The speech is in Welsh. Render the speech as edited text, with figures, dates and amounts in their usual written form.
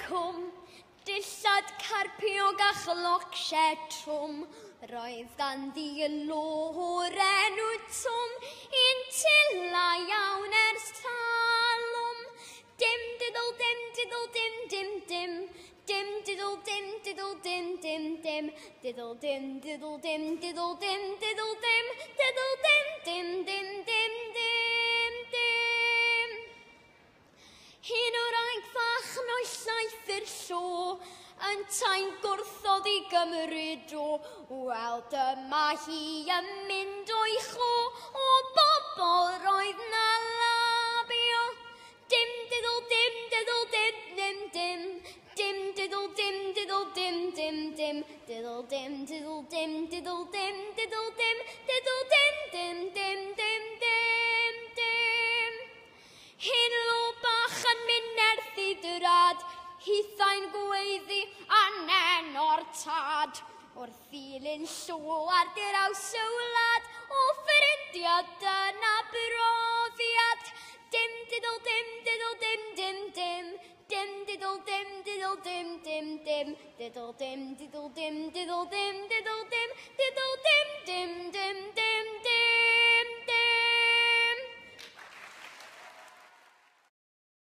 cwm, dillad carpiog a chlocsiau trwm. Roedd ganddi y lwr enw Twm, un tila iawn ers talwm. Dim diddle dim diddle dim dim dim, dim diddle dim diddle dim dim dim, diddle dim diddle dim diddle dim diddle dim, diddle dim dim dim dim dim dim. Hyn o'r aig fach noeth llaeth i'r llo, yntau'n gwrthod i gymryd o. Wel, dyma hi yn mynd o'i cho, o bobl roedd na labio. Dim diddle dim diddle dim dim dim, dim diddle dim diddle dim dim dim, diddle dim diddle dim diddle dim diddle dim, diddle dim dim dim dim dim dim. Hyn lo bach yn mynd nerth i dyrad, hithau'n gweiddi anen o'r tad. Wrth ddilyn llo ar draws y wlad, o ffrindiau dyna brofiad. Dim diddle dim diddle dim dim dim, dim diddle dim diddle dim dim dim, diddle dim diddle dim diddle dim.